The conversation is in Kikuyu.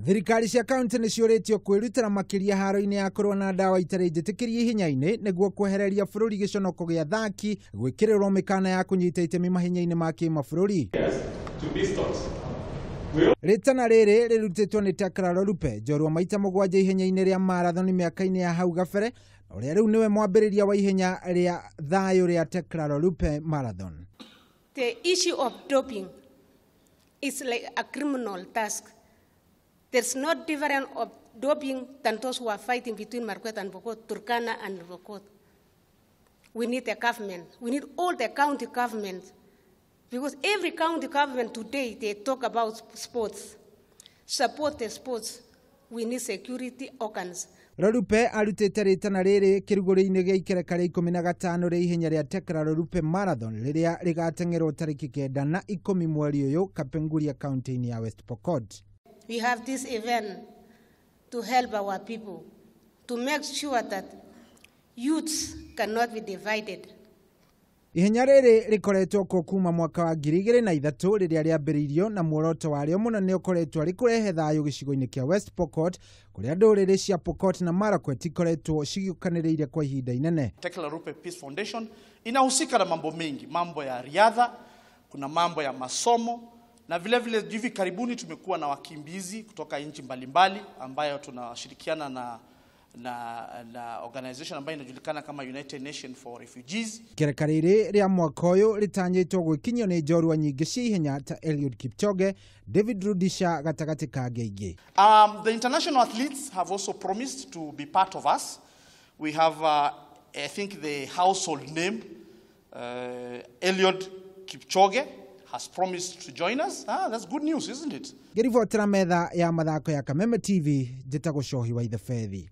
Thirikari cia kaunti nĩ ciũrĩtio kwĩrutĩra makĩria haro-inĩ ya kũrũa na ndawa itarĩ njĩtĩkĩrie ihenya-inĩ nĩguo kwehereria bũrũri gĩconoko gĩa athaki gwĩkĩrĩrwo mĩkana ya kũnyita itemi mahenya-inĩ ma kĩmabũrũri. Rĩtana rĩrĩ rĩrutĩtwo nĩ Tekla Lorupe, njorua maita 7 ihenya-inĩ rĩa marathoni mĩaka-inĩ ya hau gabere, ũrĩa rĩu nĩwe mwambĩrĩria wa ihenya rĩa thayũ rĩa Tekla Lorupe Marathon. The issue of doping is like a criminal task. There's no difference of doping than those who are fighting between Marakwet and Pokot, Turkana and Pokot. We need a government. We need all the county governments. Because every county government today, they talk about sports. Support the sports. We need security organs. Lorupe arutĩte rĩtana rĩrĩ kĩrugũrio-inĩ gĩa ikereka rĩa 15 rĩa ihenya rĩa Tekla Lorupe Marathon rĩrĩa rĩgateng'erwo tarĩki 9 na 10 mweri ũyũ Kapenguria kaunti-inĩ ya West Pokot. We have this event to help our people, to make sure that youths cannot be divided. Ihenya rĩrĩ rĩkoretwo kuo kuma mwaka wa 2003 rĩrĩa rĩambĩrĩirio na muoroto warĩo mũnene ũkoretwo arĩ kũrehe thayũ gĩcigo-inĩ kĩa West Pokot kũrĩa ndũrĩrĩ cia Pokot na Marakwet ikoretwo cigĩũkanĩrĩire kwa ihinda inene. Tekla Lorupe Peace Foundation inahusika na mambo mengi, mambo ya riadha, kuna mambo ya masomo na vile vile hivi karibuni tumekuwa na wakimbizi kutoka nchi mbalimbali ambayo tunashirikiana na organization ambayo inajulikana kama United Nations for Refugees. Ikereka rĩrĩ rĩa mwaka ũyũ rĩtanyĩtwo gwĩkinyio nĩ njorua nyingĩ cia ihenya ta Eliud Kipchoge, David Rudisha gatagatĩ ka angĩ aingĩ. The international athletes have also promised to be part of us. We have, I think, the household name, Eliud Kipchoge has promised to join us. That's good news, isn't it? Ngĩribotera metha ya mathako ya Kameme TV, njĩtagwo Cohi wa Ithebethi.